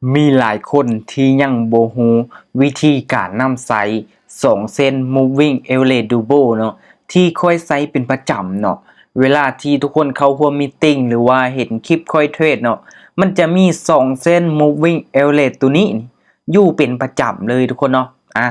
ມີຫຼາຍຄົນທີ່ຍັງບໍ່ຮູ້ວິທີການນຳໃຊ້ສອງເສັ້ນ Moving Average Double ເນາະ ທີ່ຂ້ອຍໃຊ້ເປັນປະຈຳເນາະ. ເວລາທີ່ທຸກຄົນເຂົ້າຮ່ວມມີດຕິງ ຫຼືວ່າເຫັນຄລິບຂ້ອຍເທຣດເນາະ ມັນຈະມີສອງເສັ້ນ Moving Average ຕົວນີ້ຢູ່ເປັນປະຈຳເລີຍທຸກຄົນເນາະ. ອາ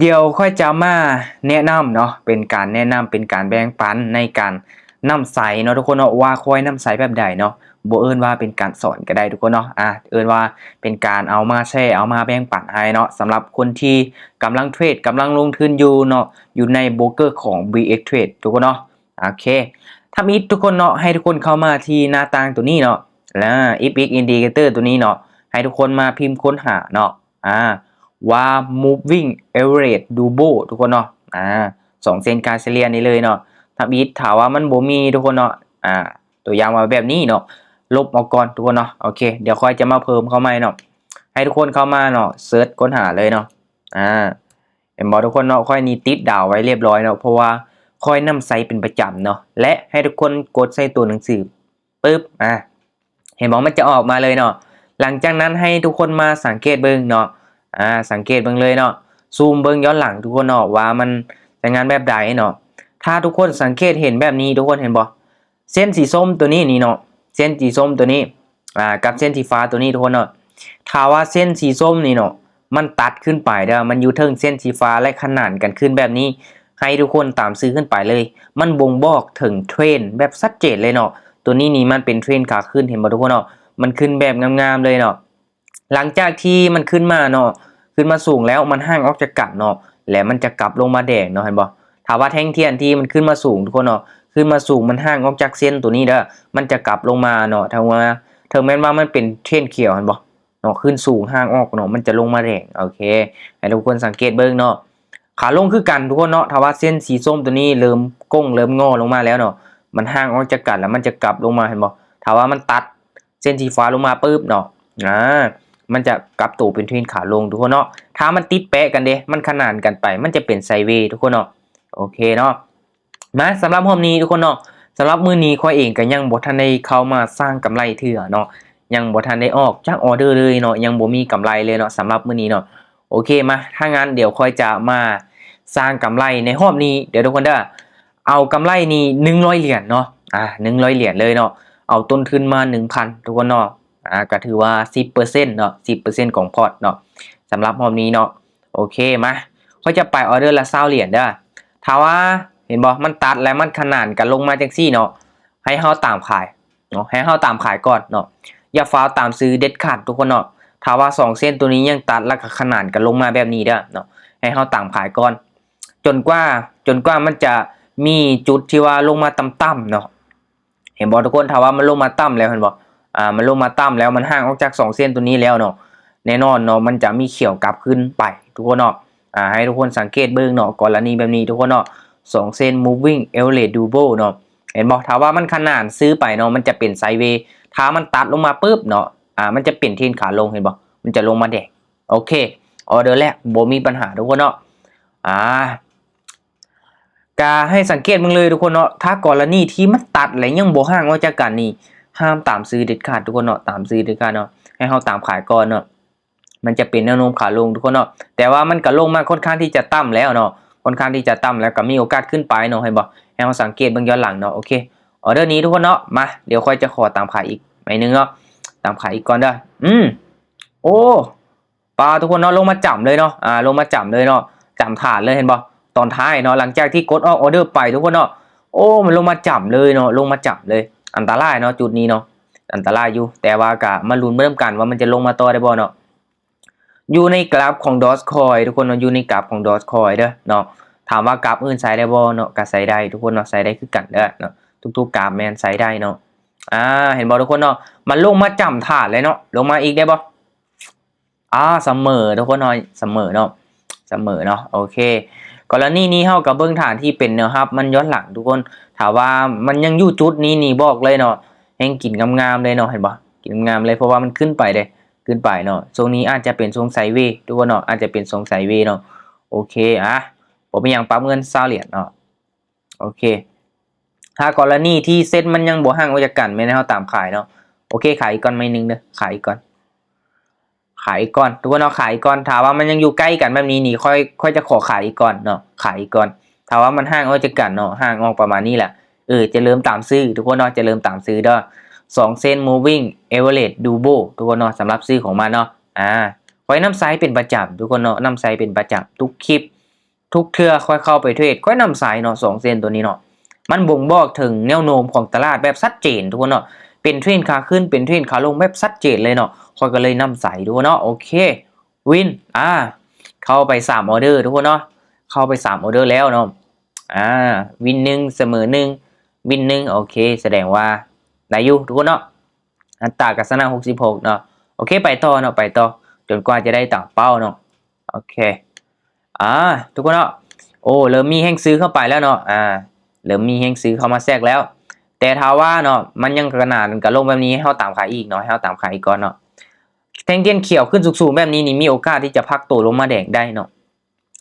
ດຽວຂ້ອຍຈະມາແນະນຳເນາະ ເປັນການແນະນຳ ເປັນການແບ່ງປັນໃນການນຳໃຊ້ເນາະທຸກຄົນເນາະ ວ່າຂ້ອຍນຳໃຊ້ແບບໃດເນາະ. ບໍ່ເອີ້ນວ່າເປັນການສອນກໍໄດ້ທຸກຄົນເນາະ ອາ ເອີ້ນວ່າເປັນການເອົາມາແຊ ເອົາມາແບ່ງປັນໃຫ້ເນາະ ສຳລັບຄົນທີ່ກຳລັງເທຣດ ກຳລັງລົງທຶນຢູ່ເນາະ ຢູ່ໃນໂບຣກເກີຂອງ BX Trade ທຸກຄົນເນາະ. ໂອເຄ ທຳອິດທຸກຄົນເນາະ ໃຫ້ທຸກຄົນເຂົ້າມາທີ່ໜ້າຕ່າງຕົວນີ້ເນາະ ແລ້ວ FX Indicator ຕົວນີ້ເນາະ ໃຫ້ທຸກຄົນມາພິມຄົ້ນຫາເນາະ ອາ ວ່າ Moving Average Double ທຸກຄົນເນາະ ອາ ສອງເສັ້ນຄ່າສະເລ່ຍນີ້ເລີຍເນາະ. ທຳອິດ ຖ້າວ່າມັນບໍ່ມີທຸກຄົນເນາະ ອາ ຕົວຢ່າງວ່າແບບນີ້ເນາະ ລົບອອກກ່ອນທຸກຄົນເນາະ. ໂອເຄ ດຽວຂ້ອຍຈະມາເພີ່ມເຂົ້າໃໝ່ເນາະ ໃຫ້ທຸກຄົນເຂົ້າມາເນາະ ເສີດຄົ້ນຫາເລີຍເນາະ ອາ ເຫັນບໍ່ທຸກຄົນເນາະ ຂ້ອຍນີ້ຕິດດາວໄວ້ລຽບຮ້ອຍເນາະ ເພາະວ່າຂ້ອຍນຳໃຊ້ເປັນປະຈຳເນາະ ແລະ ໃຫ້ທຸກຄົນກົດໃສ່ຕົວໜັງສືປຶບ ອາ ເຫັນບໍ່ ມັນຈະອອກມາເລີຍເນາະ. ຫຼັງຈາກນັ້ນໃຫ້ທຸກຄົນມາສັງເກດເບິ່ງເນາະ ອາ ສັງເກດເບິ່ງເລີຍເນາະ ຊູມເບິ່ງຍ້ອນຫຼັງທຸກຄົນເນາະ ວ່າມັນຈະງານແບບໃດເນາະ. ຖ້າທຸກຄົນສັງເກດເຫັນແບບນີ້ ທຸກຄົນເຫັນບໍ່ ເສັ້ນສີສົ້ມຕົວນີ້ນີ້ເນາະ ເສັ້ນສີສົ້ມຕົວນີ້ ອາ ກັບເສັ້ນສີຟ້າຕົວນີ້ທຸກຄົນເນາະ. ຖ້າວ່າເສັ້ນສີສົ້ມນີ້ເນາະ ມັນຕັດຂຶ້ນໄປເດີ້ ມັນຢູ່ເທິງເສັ້ນສີຟ້າ ແລະ ຂະໜານກັນຂຶ້ນແບບນີ້ ໃຫ້ທຸກຄົນຕາມຊື້ຂຶ້ນໄປເລີຍ ມັນບົ່ງບອກເຖິງເທຣນແບບຊັດເຈນເລີຍເນາະ. ຕົວນີ້ນີ້ມັນເປັນເທຣນຂາຂຶ້ນ ເຫັນບໍ່ທຸກຄົນເນາະ ມັນຂຶ້ນແບບງາມໆເລີຍເນາະ. ຫຼັງຈາກທີ່ມັນຂຶ້ນມາເນາະ ຂຶ້ນມາສູງແລ້ວ ມັນຫ່າງອອກຈາກກັນເນາະ ແລ້ວມັນຈະກັບລົງມາແດງເນາະ ເຫັນບໍ່. ຖ້າວ່າແທ່ງທຽນທີ່ມັນຂຶ້ນມາສູງທຸກຄົນເນາະ ຂຶ້ນມາສູງ ມັນຫ່າງອອກຈາກເສັ້ນຕົວນີ້ເດີ້ ມັນຈະກັບລົງມາເນາະ. ຖ້າວ່າ ເຖິງແມ່ນວ່າມັນເປັນເທຣນຂຽວ ເຫັນບໍ່ເນາະ ຂຶ້ນສູງຫ່າງອອກເນາະ ມັນຈະລົງມາແດງ. ໂອເຄ ໃຫ້ທຸກຄົນສັງເກດເບິ່ງເນາະ ຂາລົງຄືກັນທຸກຄົນເນາະ. ຖ້າວ່າເສັ້ນສີສົ້ມຕົວນີ້ເລີ່ມໂກ່ງ ເລີ່ມງໍລົງມາແລ້ວເນາະ ມັນຫ່າງອອກຈາກກັນ ແລ້ວມັນຈະກັບລົງມາ ເຫັນບໍ່. ຖ້າວ່າມັນຕັດ ເສັ້ນສີຟ້າລົງມາປຶບເນາະ ອາ ມັນຈະກັບໂຕເປັນເທຣນຂາລົງທຸກຄົນເນາະ. ຖ້າມັນຕິດແປະກັນເດ ມັນຂະໜານກັນໄປ ມັນຈະເປັນໄຊເວທຸກຄົນເນາະ. ໂອເຄເນາະ ມາ ສຳລັບຮອບນີ້ທຸກຄົນເນາະ ສຳລັບມື້ນີ້ຂ້ອຍເອງກໍຍັງບໍ່ທັນໄດ້ເຂົ້າມາສ້າງກຳໄລເທື່ອເນາະ ຍັງບໍ່ທັນໄດ້ອອກຈັກອໍເດີເລີຍເນາະ ຍັງບໍ່ມີກຳໄລເລີຍເນາະ ສຳລັບມື້ນີ້ເນາະ. ໂອເຄ ມາ ຖ້າຊັ້ນດຽວຂ້ອຍຈະມາສ້າງກຳໄລໃນຮອບນີ້ເດີ້ທຸກຄົນເດີ້. ເອົາກຳໄລນີ້ໜຶ່ງຮ້ອຍຫຼຽນເນາະ ອາ ໜຶ່ງຮ້ອຍຫຼຽນເລີຍເນາະ ເອົາຕົ້ນທຶນມາໜຶ່ງພັນທຸກຄົນເນາະ ອາ ກໍຖືວ່າສິບເປີເຊັນເນາະ ສິບເປີເຊັນຂອງພອດເນາະ ສຳລັບຮອບນີ້ເນາະ. ໂອເຄ ມາ ຂ້ອຍຈະໄປອໍເດີລະຊາວຫຼຽນເດີ້. ຖ້າວ່າ ເຫັນບໍ່ ມັນຕັດແລ້ວມັນຂະໜານກັນລົງມາຈັ່ງຊີ້ເນາະ ໃຫ້ເຮົາຕາມຂາຍເນາະ ໃຫ້ເຮົາຕາມຂາຍກ່ອນເນາະ ຢ່າຟ້າວຕາມຊື້ເດັດຂາດທຸກຄົນເນາະ. ຖ້າວ່າສອງເສັ້ນຕົວນີ້ຍັງຕັດ ແລ້ວກໍຂະໜານກັນລົງມາແບບນີ້ເດີ້ເນາະ ໃຫ້ເຮົາຕາມຂາຍກ່ອນ ຈົນກວ່າ ຈົນກວ່າມັນຈະມີຈຸດທີ່ວ່າລົງມາຕ່ຳໆເນາະ ເຫັນບໍ່ທຸກຄົນ. ຖ້າວ່າມັນລົງມາຕ່ຳແລ້ວ ເຫັນບໍ່ ອາ ມັນລົງມາຕ່ຳແລ້ວ ມັນຫ່າງອອກຈາກສອງເສັ້ນຕົວນີ້ແລ້ວເນາະ ແນ່ນອນເນາະ ມັນຈະມີຂຽວກັບຂຶ້ນໄປທຸກຄົນເນາະ. ອາ ໃຫ້ທຸກຄົນສັງເກດເບິ່ງເນາະ ກໍລະນີແບບນີ້ທຸກຄົນເນາະ ສອງເສັ້ນ Moving Average Double ເນາະ ເຫັນບໍ່. ຖ້າວ່າມັນຂະໜານຊື້ໄປເນາະ ມັນຈະເປັນໄຊເວ ຖ້າມັນຕັດລົງມາປຶບເນາະ ອາ ມັນຈະເປັນເທຣນຂາລົງ ເຫັນບໍ່ ມັນຈະລົງມາແດງ. ໂອເຄ ອໍເດີແລກບໍ່ມີບັນຫາທຸກຄົນເນາະ ອາ ກະໃຫ້ສັງເກດເບິ່ງເລີຍທຸກຄົນເນາະ ຖ້າກໍລະນີທີ່ມັນຕັດ ແລະ ຍັງບໍ່ຫ່າງອອກຈາກກັນນີ້ ຫ້າມຕາມຊື້ເດັດຂາດທຸກຄົນເນາະ ຕາມຊື້ເດັດຂາດເນາະ ໃຫ້ເຮົາຕາມຂາຍກ່ອນເນາະ. ມັນຈະເປັນແນວໂນ້ມຂາລົງທຸກຄົນເນາະ ແຕ່ວ່າມັນກະລົງມາຄ່ອນຂ້າງທີ່ຈະຕ່ຳແລ້ວເນາະ ຄ່ອນຂ້າງທີ່ຈະຕ່ຳແລ້ວ ກະມີໂອກາດຂຶ້ນໄປເນາະ ເຫັນບໍ່. ໃຫ້ເຮົາສັງເກດເບິ່ງຍ້ອນຫຼັງເນາະ. ໂອເຄ ອໍເດີນີ້ທຸກຄົນເນາະ ມາ ດຽວຂ້ອຍຈະຂໍຕາມຂາຍອີກໃບໜຶ່ງເນາະ ຕາມຂາຍອີກກ່ອນເດີ້. ອື ໂອ້ ປາ ທຸກຄົນເນາະ ລົງມາຈ້ຳເລີຍເນາະ ອາ ລົງມາຈ້ຳເລີຍເນາະ ຈ້ຳຖານເລີຍ ເຫັນບໍ່. ຕອນທ້າຍເນາະ ຫຼັງຈາກທີ່ກົດອອກອໍເດີໄປທຸກຄົນເນາະ ໂອ້ ມັນລົງມາຈ້ຳເລີຍເນາະ ລົງມາຈ້ຳເລີຍ. ອັນຕະລາຍເນາະ ຈຸດນີ້ເນາະ ອັນຕະລາຍຢູ່ ແຕ່ວ່າກະມາລຸ້ນເບິ່ງນຳກັນວ່າມັນຈະລົງມາຕໍ່ໄດ້ບໍ່ເນາະ. ຢູ່ໃນກຣາຟຂອງ Dogecoin ທຸກຄົນເນາະ ຢູ່ໃນກຣາຟຂອງ Dogecoin ເດີ້ເນາະ. ຖາມວ່າກຣາຟອື່ນໃຊ້ໄດ້ບໍ່ເນາະ ກະໃຊ້ໄດ້ທຸກຄົນເນາະ ໃຊ້ໄດ້ຄືກັນເດີ້ເນາະ ທຸກໆກຣາຟແມ່ນໃຊ້ໄດ້ເນາະ. ອາ ເຫັນບໍ່ທຸກຄົນເນາະ ມັນລົງມາຈ້ຳຖານເລີຍເນາະ ລົງມາອີກໄດ້ບໍ່. ອາ ສະເໝີທຸກຄົນເນາະ ສະເໝີເນາະ ສະເໝີເນາະ. ໂອເຄ ກໍລະນີນີ້ເຮົາກໍເບິ່ງຖານທີ່ເປັນແນວຮັບມັນຍ້ອນຫຼັງທຸກຄົນ ຖ້າວ່າມັນຍັງຢູ່ຈຸດນີ້ນີ້ ບອກເລີຍເນາະ ແຮ່ງກິນງາມໆເລີຍເນາະ ເຫັນບໍ່ ກິນງາມເລີຍ ເພາະວ່າມັນຂຶ້ນໄປເດ້ ຂຶ້ນໄປເນາະ. ຊ່ວງນີ້ອາດຈະເປັນຊ່ວງໄຊເວທຸກຄົນເນາະ ອາດຈະເປັນຊ່ວງໄຊເວເນາະ. ໂອເຄ ອາ ບໍ່ເປັນຫຍັງ ປັບເງິນຊາວຫຼຽນເນາະ. ໂອເຄ ຖ້າກໍລະນີທີ່ເສັ້ນມັນຍັງບໍ່ຫ່າງອອກຈາກກັນ ແມ່ນໃຫ້ເຮົາຕາມຂາຍເນາະ. ໂອເຄ ຂາຍອີກກ່ອນໄມ້ໜຶ່ງເດີ້ ຂາຍອີກກ່ອນ ຂາຍອີກກ່ອນ ທຸກຄົນເນາະ ຂາຍອີກກ່ອນ. ຖ້າວ່າມັນຍັງຢູ່ໃກ້ກັນແບບນີ້ນີ້ ຂ້ອຍ ຂ້ອຍຈະຂໍຂາຍອີກກ່ອນເນາະ ຂາຍອີກກ່ອນ. ຖ້າວ່າມັນຫ່າງອອກຈາກກັນເນາະ ຫ່າງອອກປະມານນີ້ແຫຼະ ເອີ ຈະເລີ່ມຕາມຊື້ ທຸກຄົນເນາະ ຈະເລີ່ມຕາມຊື້ເດີ ສອງເສັ້ນ moving average double ທຸກຄົນເນາະ ສຳລັບຊື່ຂອງມັນເນາະ. ອາ ຂ້ອຍນຳໃຊ້ເປັນປະຈຳ ທຸກຄົນເນາະ ນຳໃຊ້ເປັນປະຈຳ ທຸກຄລິບ ທຸກເທື່ອຂ້ອຍເຂົ້າໄປເທຣດ ຂ້ອຍນຳໃຊ້ເນາະ ສອງເສັ້ນໂຕນີ້ເນາະ ມັນບົ່ງບອກເຖິງແນວໂນ້ມຂອງຕະຫຼາດແບບຊັດເຈນ ທຸກຄົນເນາະ ເປັນເທຣນຂາຂຶ້ນ ເປັນເທຣນຂາລົງແບບຊັດເຈນເລີຍເນາະ. ຂ້ອຍກໍເລີຍນຳໃຊ້ ທຸກຄົນເນາະ. ໂອເຄ ວິນ ອາ ເຂົ້າໄປສາມອໍເດີ ທຸກຄົນເນາະ ເຂົ້າໄປສາມອໍເດີແລ້ວເນາະ. ອາ ວິນໜຶ່ງ ສະເໝີໜຶ່ງ ວິນໜຶ່ງ ໂອເຄ ສະແດງວ່າໄດ້ຢູ່ ທຸກຄົນເນາະ. ອັດຕາການຊະນະ ຫົກສິບຫົກເນາະ. ໂອເຄ ໄປຕໍ່ເນາະ ໄປຕໍ່ ຈົນກວ່າຈະໄດ້ຕາມເປົ້າເນາະ. ໂອເຄ ອາ ທຸກຄົນເນາະ ໂອ້ ເລີ່ມມີແຮງຊື້ເຂົ້າໄປແລ້ວເນາະ. ອາ ເລີ່ມມີແຮງຊື້ເຂົ້າມາແຊກແລ້ວ ແຕ່ຖ້າວ່າເນາະ ມັນຍັງຂະໜາດກະລົງແບບນີ້ ໃຫ້ເຮົາຕາມຂາຍອີກເນາະ ໃຫ້ເຮົາຕາມຂາຍອີກກ່ອນເນາະ. ແທ່ງທຽນຂຽວຂຶ້ນສູງໆແບບນີ້ນີ້ ມີໂອກາດທີ່ຈະພັກໂຕລົງມາແດງໄດ້ເນາະ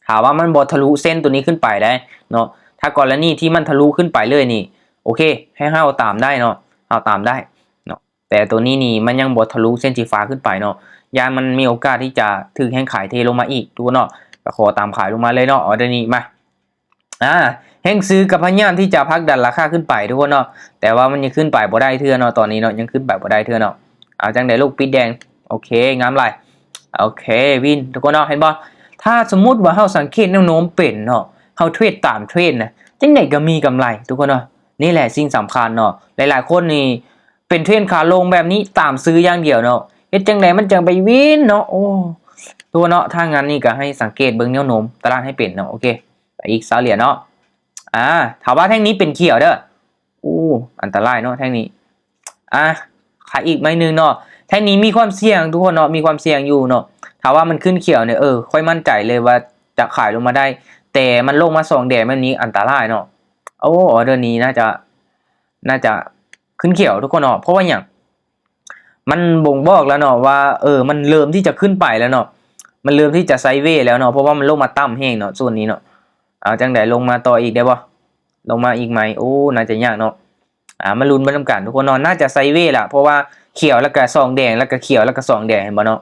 ຖ້າວ່າມັນບໍ່ທະລຸເສັ້ນໂຕນີ້ຂຶ້ນໄປໄດ້ເນາະ. ຖ້າກໍລະນີທີ່ມັນທະລຸຂຶ້ນໄປເລີຍນີ້ ໂອເຄ ໃຫ້ເຮົາຕາມໄດ້ເນາະ ເຮົາຕາມໄດ້ເນາະ. ແຕ່ໂຕນີ້ນີ້ມັນຍັງບໍ່ທະລຸເສັ້ນສີຟ້າຂຶ້ນໄປເນາະ ຢ້ານມັນມີໂອກາດທີ່ຈະຖືກແຮງຂາຍເທລົງມາອີກ ທຸກຄົນເນາະ. ກໍຂໍຕາມຂາຍລົງມາເລີຍເນາະ ອໍເດີນີ້ມາ. ອາ ແຮງຊື້ກໍພະຍາຍາມທີ່ຈະຜັກດັນລາຄາຂຶ້ນໄປ ທຸກຄົນເນາະ ແຕ່ວ່າມັນຍັງຂຶ້ນໄປບໍ່ໄດ້ເທື່ອເນາະ ຕອນນີ້ເນາະ ຍັງຂຶ້ນໄປບໍ່ໄດ້ເທື່ອເນາະ. ເອົາ ຈັ່ງໃດລູກ ປິດແດງ ໂອເຄ ງາມຫຼາຍ. ໂອເຄ ວິນ ທຸກຄົນເນາະ ເຫັນບໍ່? ຖ້າສົມມຸດວ່າເຮົາສັງເກດແນວໂນ້ມເປັນເນາະ ເຮົາເທຣດຕາມເທຣນນະ ຈັ່ງໃດກໍມີກຳໄລ ທຸກຄົນເນາະ. ນີ້ແຫຼະສິ່ງສຳຄັນເນາະ ຫຼາຍໆຄົນນີ້ເປັນເທຣນຂາລົງແບບນີ້ ຕາມຊື້ຢ່າງດຽວເນາະ ເຮັດຈັ່ງໃດມັນຈັ່ງໄປວິນເນາະ. ໂອ້ ທຸກຄົນເນາະ ຖ້າງານນີ້ກໍໃຫ້ສັງເກດເບິ່ງແນວໂນ້ມຕະຫຼາດໃຫ້ເປັນເນາະ. ໂອເຄ ໄປອີກຊາວຫຼຽນເນາະ. ອາ ຖ້າວ່າແທ່ງນີ້ເປັນຂຽວເດີ ໂອ້ ອັນຕະລາຍເນາະແທ່ງນີ້. ອາ ຂາຍອີກໄມ້ໜຶ່ງເນາະ ແທ່ງນີ້ມີຄວາມສ່ຽງ ທຸກຄົນເນາະ ມີຄວາມສ່ຽງຢູ່ເນາະ. ຖ້າວ່າມັນຂຶ້ນຂຽວນີ້ ເອີ ຂ້ອຍໝັ້ນໃຈເລີຍວ່າຈະຂາຍລົງມາໄດ້ ແຕ່ມັນລົງມາສອງແດງແບບນີ້ ອັນຕະລາຍເນາະ. ໂອ້ ອໍເດີນີ້ໜ້າຈະ ໜ້າຈະຂຶ້ນຂຽວ ທຸກຄົນເນາະ ເພາະວ່າຫຍັງ? ມັນບົ່ງບອກແລ້ວເນາະວ່າ ເອີ ມັນເລີ່ມທີ່ຈະຂຶ້ນໄປແລ້ວເນາະ ມັນເລີ່ມທີ່ຈະໄຊເວແລ້ວເນາະ ເພາະວ່າມັນລົງມາຕ່ຳແຮງເນາະ ໂຊນນີ້ເນາະ. ເອົາ ຈັ່ງໃດ ລົງມາຕໍ່ອີກໄດ້ບໍ່? ລົງມາອີກໄໝ? ໂອ້ ໜ້າຈະຍາກເນາະ. ອາ ມາລຸ້ນໄປນຳກັນ ທຸກຄົນເນາະ ໜ້າຈະໄຊເວລະ ເພາະວ່າຂຽວ ແລ້ວກະສອງແດງ ແລ້ວກະຂຽວ ແລ້ວກະສອງແດງ ເຫັນບໍ່ເນາະ?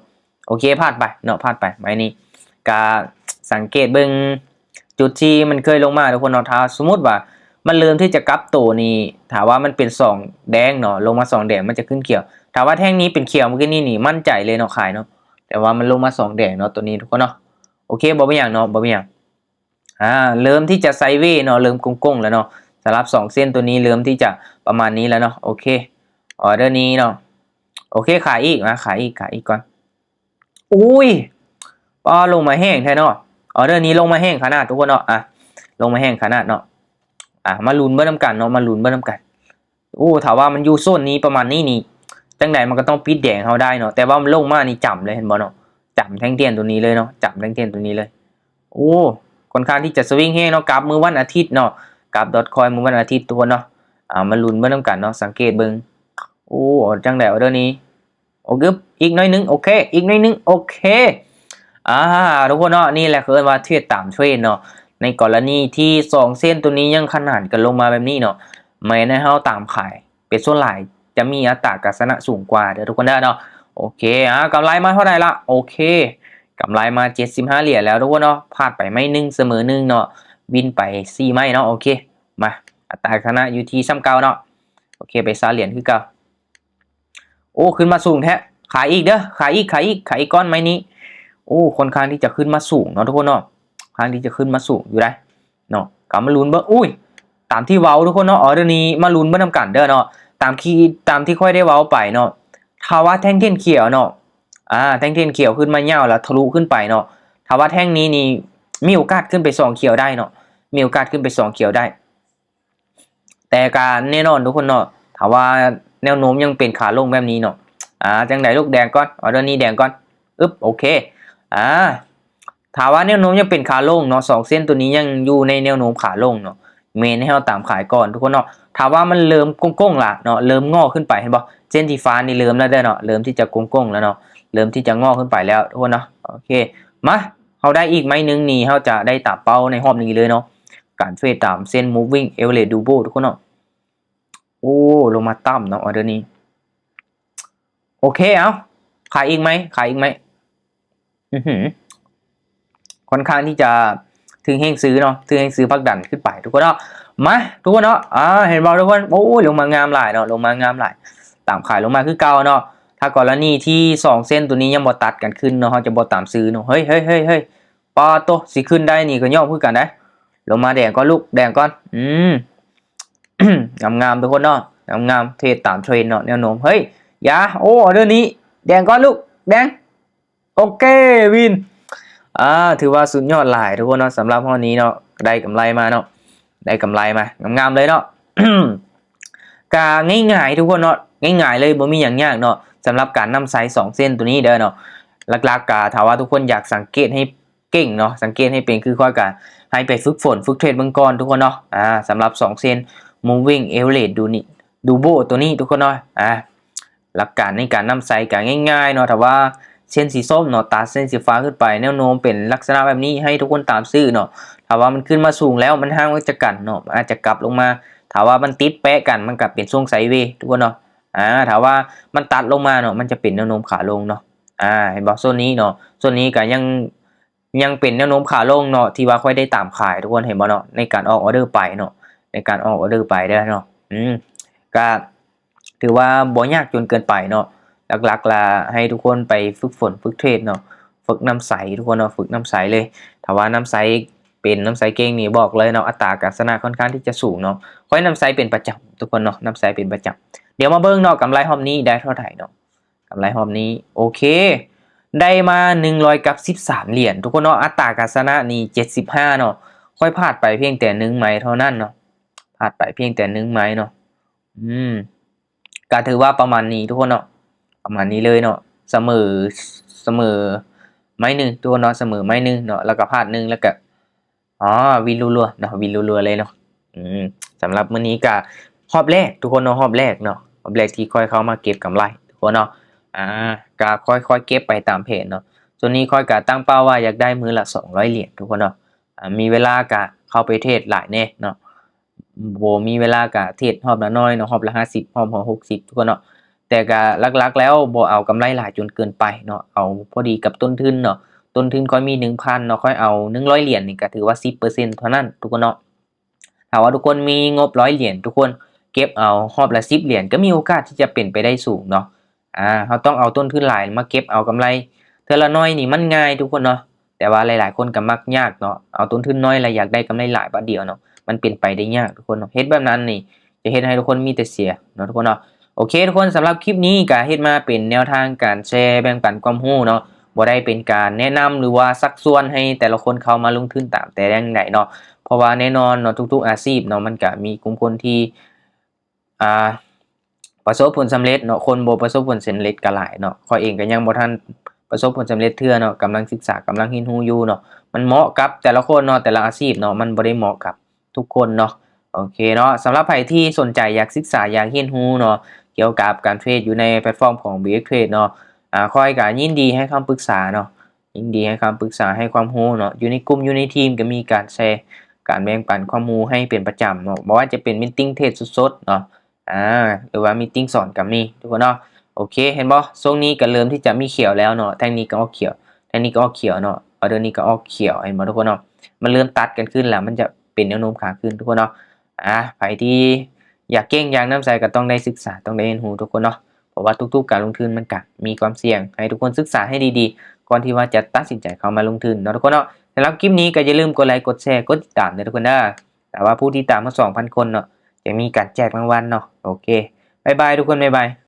ໂອເຄ ຜ່ານໄປເນາະ ຜ່ານໄປ ໄມ້ນີ້ກະສັງເກດເບິ່ງ ຈຸດທີ່ມັນເຄີຍລົງມາ ທຸກຄົນເນາະ. ຖ້າສົມມຸດວ່າມັນເລີ່ມທີ່ຈະກັບໂຕນີ້ ຖ້າວ່າມັນເປັນສອງແດງເນາະ ລົງມາສອງແດງ ມັນຈະຂຶ້ນຂຽວ. ຖ້າວ່າແທ່ງນີ້ເປັນຂຽວເມື່ອກີ້ນີ້ນີ້ ໝັ້ນໃຈເລີຍເນາະ ຂາຍເນາະ. ແຕ່ວ່າມັນລົງມາສອງແດງເນາະ ໂຕນີ້ ທຸກຄົນເນາະ. ໂອເຄ ບໍ່ເປັນຫຍັງເນາະ ບໍ່ເປັນຫຍັງ. ອາ ເລີ່ມທີ່ຈະໄຊເວເນາະ ເລີ່ມກົງໆແລ້ວເນາະ. ສຳລັບສອງເສັ້ນໂຕນີ້ ເລີ່ມທີ່ຈະປະມານນີ້ແລ້ວເນາະ. ໂອເຄ ອໍເດີນີ້ເນາະ. ໂອເຄ ຂາຍອີກ ມາຂາຍອີກ ຂາຍອີກກ່ອນ. ໂອ້ຍ ປ້າ ລົງມາແຮງແທ້ເນາະ. ອໍເດີນີ້ລົງມາແຮງຂະໜາດ ທຸກຄົນເນາະ. ອາ ລົງມາແຮງຂະໜາດເນາະ. ອາ ມາລຸ້ນເບິ່ງນຳກັນເນາະ ມາລຸ້ນເບິ່ງນຳກັນ. ໂອ້ ຖ້າວ່າມັນຢູ່ໂຊນນີ້ປະມານນີ້ນີ້ ຈັ່ງໃດມັນກໍຕ້ອງປິດແດງເຮົາໄດ້ເນາະ. ແຕ່ວ່າມັນລົງມານີ້ຈຳເລີຍ ເຫັນບໍ່ເນາະ? ຈຳແທ່ງທຽນໂຕນີ້ເລີຍເນາະ ຈຳແທ່ງທຽນໂຕນີ້ເລີຍ. ໂອ້ ຂ້ອນຂ້າງທີ່ຈະສະວິງແຮງເນາະ ກັບມື້ວັນອາທິດເນາະ ກັບດອດຄອຍມື້ວັນອາທິດ ທຸກຄົນເນາະ. ອາ ມາລຸ້ນເບິ່ງນຳກັນເນາະ ສັງເກດເບິ່ງ. ໂອ້ ຈັ່ງໃດ ອໍເດີນີ້ ໂອເຄ ອີກໜ້ອຍໜຶ່ງ ໂອເຄ ອີກໜ້ອຍໜຶ່ງ ໂອເຄ. ອາ ທຸກຄົນເນາະ ນີ້ແຫຼະເຂົາເອີ້ນວ່າເທຣດຕາມເທຣນເນາະ. ໃນກໍລະນີທີ່ສອງເສັ້ນໂຕນີ້ຍັງຂະໜານກັນລົງມາແບບນີ້ເນາະ ແມ່ນໃຫ້ເຮົາຕາມຂາຍເປັນສ່ວນຫຼາຍ ຈະມີອັດຕາການຊະນະສູງກວ່າເດີ ທຸກຄົນເດີເນາະ. ໂອເຄ ອາ ກຳໄລມາເທົ່າໃດລະ? ໂອເຄ ກຳໄລມາເຈັດສິບຫ້າຫຼຽນແລ້ວ ທຸກຄົນເນາະ. ພາດໄປໄມ້ໜຶ່ງ ສະເໝີໜຶ່ງເນາະ ວິນໄປສີ່ໄມ້ເນາະ. ໂອເຄ ມາ ອັດຕາການຊະນະຢູ່ທີ່ສ່ຳເກົ່າເນາະ. ໂອເຄ ໄປຊາວຫຼຽນຄືເກົ່າ. ໂອ້ ຂຶ້ນມາສູງແທ້ ຂາຍອີກເດີ ຂາຍອີກ ຂາຍອີກ ຂາຍອີກກ່ອນໄມ້ນີ້. ໂອ້ ຂ້ອນຂ້າງທີ່ຈະຂຶ້ນມາສູງເນາະ ທຸກຄົນເນາະ ຂ້ອນຂ້າງທີ່ຈະຂຶ້ນມາສູງຢູ່ໄດ໋ເນາະ. ກໍມາລຸ້ນເບິ່ງ ອຸ້ຍ ຕາມທີ່ເວົ້າ ທຸກຄົນເນາະ ອໍເດີນີ້ມາລຸ້ນເບິ່ງນຳກັນເດີເນາະ. ຕາມທີ່ ຕາມທີ່ຂ້ອຍໄດ້ເວົ້າໄປເນາະ ຖ້າວ່າແທ່ງທຽນຂຽວເນາະ ອາ ແທ່ງທຽນຂຽວຂຶ້ນມາຍາວແລ້ວທະລຸຂຶ້ນໄປເນາະ ຖ້າວ່າແທ່ງນີ້ນີ້ມີໂອກາດຂຶ້ນໄປສອງຂຽວໄດ້ເນາະ ມີໂອກາດຂຶ້ນໄປສອງຂຽວໄດ້. ແຕ່ກະແນ່ນອນ ທຸກຄົນເນາະ ຖ້າວ່າແນວໂນ້ມຍັງເປັນຂາລົງແບບນີ້ເນາະ. ອາ ຈັ່ງໃດລູກ ແດງກ່ອນ ອໍເດີນີ້ແດງກ່ອນ. ອຶບ ໂອເຄ ອາ ຖ້າວ່າແນວໂນ້ມຍັງເປັນຂາລົງເນາະ ສອງເສັ້ນໂຕນີ້ຍັງຢູ່ໃນແນວໂນ້ມຂາລົງເນາະ ແມ່ນໃຫ້ເຮົາຕາມຂາຍກ່ອນ ທຸກຄົນເນາະ. ຖ້າວ່າມັນເລີ່ມກົງໆລະເນາະ ເລີ່ມງໍຂຶ້ນໄປ ເຫັນບໍ່ ເສັ້ນສີຟ້ານີ້ເລີ່ມແລ້ວເດີເນາະ ເລີ່ມທີ່ຈະກົງໆແລ້ວເນາະ ເລີ່ມທີ່ຈະງໍຂຶ້ນໄປແລ້ວ ທຸກຄົນເນາະ. ໂອເຄ ມາ ເຮົາໄດ້ອີກໄມ້ໜຶ່ງນີ້ ເຮົາຈະໄດ້ຕາມເປົ້າໃນຮອບນີ້ເລີຍເນາະ ການເທຣດຕາມເສັ້ນ moving average double ທຸກຄົນເນາະ. ໂອ້ ລົງມາຕ່ຳເນາະ ອໍເດີນີ້. ໂອເຄ ເອົາ ຂາຍອີກໄໝ ຂາຍອີກໄໝ. ອື ຄ່ອນຂ້າງທີ່ຈະຖືກແຮງຊື້ເນາະ ຖືກແຮງຊື້ຜັກດັນຂຶ້ນໄປທຸກຄົນເນາະ. ມາທຸກຄົນເນາະ ອ່າ ເຫັນບໍ່ທຸກຄົນ? ໂອ້ຍ ລົງມາງາມຫຼາຍເນາະ ລົງມາງາມຫຼາຍ ຕາມຂາຍລົງມາຄືເກົ່າເນາະ. ຖ້າກໍລະນີທີ່ສອງເສັ້ນໂຕນີ້ຍັງບໍ່ຕັດກັນຂຶ້ນເນາະ ເຮົາຈະບໍ່ຕາມຊື້ເນາະ. ເຮີ້ຍ ເຮີ້ຍ ເຮີ້ຍ ເຮີ້ຍ ປາໂຕ ຊິຂຶ້ນໄດ້ນີ້ກໍຍອມຄືກັນໄດ໋. ລົງມາແດງກ່ອນລູກ ແດງກ່ອນ ອືມ ງາມໆ ທຸກຄົນເນາະ ງາມໆ ເທຣດຕາມເທຣນເນາະ ແນວໂນ້ມ. ເຮີ້ຍ ຢ່າ ໂອ້ ອໍເດີນີ້ ແດງກ່ອນລູກ ແດງ ໂອເຄ ວິນ ອ່າ ຖືວ່າສຸດຍອດຫຼາຍທຸກຄົນເນາະ. ສຳລັບຮອດນີ້ເນາະ ໄດ້ກຳໄລມາເນາະ ໄດ້ກຳໄລມາງາມໆເລີຍເນາະ. ກະງ່າຍໆ ທຸກຄົນເນາະ ງ່າຍໆເລີຍ ບໍ່ມີຫຍັງຍາກເນາະ. ສຳລັບການນຳໃຊ້ສອງເສັ້ນໂຕນີ້ເດີເນາະ ຫຼັກໆ ກະຖ້າວ່າທຸກຄົນຢາກສັງເກດໃຫ້ເກັ່ງເນາະ ສັງເກດໃຫ້ເປັນຄືຂ້ອຍ ກະໃຫ້ໄປຝຶກຝົນຝຶກເທຣດເບິ່ງກ່ອນທຸກຄົນເນາະ. ອ່າ ສຳລັບສອງເສັ້ນ moving average ດູນີ້ Duo ໂຕນີ້ທຸກຄົນເນາະ. ອ່າ ຫຼັກການໃນການນຳໃຊ້ກໍງ່າຍໆເນາະ ຖ້າວ່າເສັ້ນສີສົ້ມເນາະ ຕັດເສັ້ນສີຟ້າຂຶ້ນໄປ ແນວໂນ້ມເປັນລັກສະນະແບບນີ້ ໃຫ້ທຸກຄົນຕາມຊື້ເນາະ. ຖ້າວ່າມັນຂຶ້ນມາສູງແລ້ວ ມັນຫ່າງອອກຈາກກັນເນາະ ມັນອາດຈະກັບລົງມາ. ຖ້າວ່າມັນຕິດແປະກັນ ມັນກໍເປັນຊ່ວງໄຊເວ ທຸກຄົນເນາະ. ອ່າ ຖ້າວ່າມັນຕັດລົງມາເນາະ ມັນຈະເປັນແນວໂນ້ມຂາລົງເນາະ. ອ່າ ເຫັນບໍ່? ໂຊນນີ້ເນາະ ໂຊນນີ້ກໍຍັງ ຍັງເປັນແນວໂນ້ມຂາລົງເນາະ ທີ່ວ່າຂ້ອຍໄດ້ຕາມຂາຍ ທຸກຄົນເຫັນບໍ່ເນາະ ໃນການອອກອອເດີໄປເນາະ ໃນການອອກອອເດີໄປເດີເນາະ. ອືມ ກະຖືວ່າບໍ່ຍາກຈົນເກີນໄປເນາະ. ຫຼັກໆລະໃຫ້ທຸກຄົນໄປຝຶກຝົນຝຶກເທຣດເນາະ ຝຶກນຳໃຊ້ທຸກຄົນເນາະ ຝຶກນຳໃຊ້ເລີຍ. ຖ້າວ່ານຳໃຊ້ເປັນ ນຳໃຊ້ເກັ່ງນີ້ ບອກເລີຍເນາະ ອັດຕາການຊະນະຄ່ອນຂ້າງທີ່ຈະສູງເນາະ. ຂ້ອຍນຳໃຊ້ເປັນປະຈຳທຸກຄົນເນາະ ນຳໃຊ້ເປັນປະຈຳ. ດຽວມາເບິ່ງເນາະ ກຳໄລຮອບນີ້ໄດ້ເທົ່າໃດເນາະ. ກຳໄລຮອບນີ້ ໂອເຄ ໄດ້ມາໜຶ່ງຮ້ອຍກັບສິບສາມຫຼຽນທຸກຄົນເນາະ. ອັດຕາການຊະນະນີ້ເຈັດສິບຫ້າເນາະ. ຂ້ອຍພາດໄປພຽງແຕ່ໜຶ່ງໄມ້ເທົ່ານັ້ນເນາະ ພາດໄປພຽງແຕ່ໜຶ່ງໄມ້ເນາະ. ອືມ ກະຖືວ່າປະມານນີ້ທຸກຄົນເນາະ ປະມານນີ້ເລີຍເນາະ. ສະເໝີ ສະເໝີໄມ້ໜຶ່ງທຸກຄົນເນາະ ສະເໝີໄມ້ໜຶ່ງເນາະ ແລ້ວກະພາດໜຶ່ງ ແລ້ວກະ ອໍ ວິນລັວໆເນາະ ວິນລັວໆເລີຍເນາະ. ອືມ ສຳລັບມື້ນີ້ກະຮອບແລກທຸກຄົນເນາະ ຮອບແລກເນາະ ຮອບແລກທີ່ຂ້ອຍເຂົ້າມາເກັບກຳໄລທຸກຄົນເນາະ. ອ່າ ກະຄ່ອຍໆເກັບໄປຕາມແຜນເນາະ. ຊ່ວງນີ້ຂ້ອຍກະຕັ້ງເປົ້າວ່າຢາກໄດ້ມື້ລະສອງຮ້ອຍຫຼຽນທຸກຄົນເນາະ. ອ່າ ມີເວລາກະເຂົ້າໄປເທຣດຫຼາຍແດ່ເນາະ ບໍ່ມີເວລາກະເທຣດຮອບລະໜ້ອຍເນາະ ຮອບລະຫ້າສິບ ຮອບລະຫົກສິບທຸກຄົນເນາະ. ແຕ່ກະຫຼັກໆແລ້ວບໍ່ເອົາກຳໄລຫຼາຍຈົນເກີນໄປເນາະ ເອົາພໍດີກັບຕົ້ນທຶນເນາະ. ຕົ້ນທຶນຂ້ອຍມີໜຶ່ງພັນເນາະ ຂ້ອຍເອົາໜຶ່ງຮ້ອຍຫຼຽນນີ້ກະຖືວ່າສິບເປີເຊັນເທົ່ານັ້ນທຸກຄົນເນາະ. ຖ້າວ່າທຸກຄົນມີງົບຮ້ອຍຫຼຽນ ທຸກຄົນເກັບເອົາຮອບລະສິບຫຼຽນ ກໍມີໂອກາດທີ່ຈະເປັນໄປໄດ້ສູງເນາະ. ອ່າ ເຮົາຕ້ອງເອົາຕົ້ນທຶນຫຼາຍມາເກັບເອົາກຳໄລເທື່ອລະໜ້ອຍນີ້ມັນງ່າຍທຸກຄົນເນາະ ແຕ່ວ່າຫຼາຍໆຄົນກໍມັກຍາກເນາະ ເອົາຕົ້ນທຶນໜ້ອຍແລ້ວຢາກໄດ້ກຳໄລຫຼາຍບາດດຽວເນາະ ມັນເປັນໄປໄດ້ຍາກທຸກຄົນເນາະ. ເຮັດແບບນັ້ນນີ້ຈະເຮັດໃຫ້ທຸກຄົນມີແຕ່ເສຍເນາະທຸກຄົນເນາະ. ໂອເຄທຸກຄົນ ສຳລັບຄລິບນີ້ກໍເຮັດມາເປັນແນວທາງການແຊແບ່ງປັນຄວາມຮູ້ເນາະ ບໍ່ໄດ້ເປັນການແນະນຳ ຫຼືວ່າຊັກຊວນໃຫ້ແຕ່ລະຄົນເຂົ້າມາລົງທຶນຕາມແຕ່ຢ່າງໃດເນາະ. ເພາະວ່າແນ່ນອນເນາະ ທຸກໆອາຊີບເນາະ ມັນກະມີກຸ່ມຄົນທີ່ ອ່າ ປະສົບຜົນສຳເລັດເນາະ ຄົນບໍ່ປະສົບຜົນສຳເລັດກໍຫຼາຍເນາະ. ຂ້ອຍເອງກໍຍັງບໍ່ທັນປະສົບຜົນສຳເລັດເທື່ອເນາະ ກຳລັງສຶກສາ ກຳລັງຮຽນຮູ້ຢູ່ເນາະ. ມັນເໝາະກັບແຕ່ລະຄົນເນາະ ແຕ່ລະອາຊີບເນາະ ມັນບໍ່ໄດ້ເໝາະກັບທຸກຄົນເນາະ. ໂອເຄເນາະ ສຳລັບໃຜທີ່ສົນໃຈຢາກສຶກສາ ຢາກຮຽນຮູ້ເນາະ ກ່ຽວກັບການເທຣດຢູ່ໃນແພລດຟອມຂອງ BX Trade ເນາະ ອ່າ ຂ້ອຍກໍຍິນດີໃຫ້ຄຳປຶກສາເນາະ ຍິນດີໃຫ້ຄຳປຶກສາ ໃຫ້ຄວາມຮູ້ເນາະ. ຢູ່ໃນກຸ່ມ ຢູ່ໃນທີມກໍມີການແຊ ການແບ່ງປັນຄວາມຮູ້ໃຫ້ເປັນປະຈຳເນາະ ບໍ່ວ່າຈະເປັນມີດຕິງເທຣດສົດໆເນາະ ອ່າ ຫຼືວ່າມີດຕິງສອນກໍມີທຸກຄົນເນາະ. ໂອເຄ ເຫັນບໍ່ ຊ່ວງນີ້ກໍເລີ່ມທີ່ຈະມີຂຽວແລ້ວເນາະ ແທ່ງນີ້ກໍອອກຂຽວ ແທ່ງນີ້ກໍອອກຂຽວເນາະ ອອເດີນີ້ກໍອອກຂຽວ ເຫັນບໍ່ທຸກຄົນເນາະ. ມັນເລີ່ມຕັດກັນຂຶ້ນແລ້ວ ມັນຈະເປັນແນວໂນ້ມຂາຂຶ້ນທຸກຄົນເນາະ. ອ່າ ໃຜທີ່ຢາກເກັ່ງຢາກນຳໃຊ້ກໍຕ້ອງໄດ້ສຶກສາ ຕ້ອງໄດ້ຮຽນຮູ້ທຸກຄົນເນາະ ເພາະວ່າທຸກໆການລົງທຶນມັນກະມີຄວາມສ່ຽງ ໃຫ້ທຸກຄົນສຶກສາໃຫ້ດີໆ ກ່ອນທີ່ວ່າຈະຕັດສິນໃຈເຂົ້າມາລົງທຶນເນາະທຸກຄົນເນາະ. ສຳລັບຄລິບນີ້ກໍຢ່າລືມກົດໄລ ກົດແຊ ກົດຕິດຕາມເດີທຸກຄົນເດີ. ຖ້າວ່າຜູ້ຕິດຕາມເຮົາສອງພັນຄົນເນາະ ຈະມີການແຈກລາງວັນເນາະ. ໂອເຄ ບາຍບາຍທຸກຄົນ ບາຍບາຍ.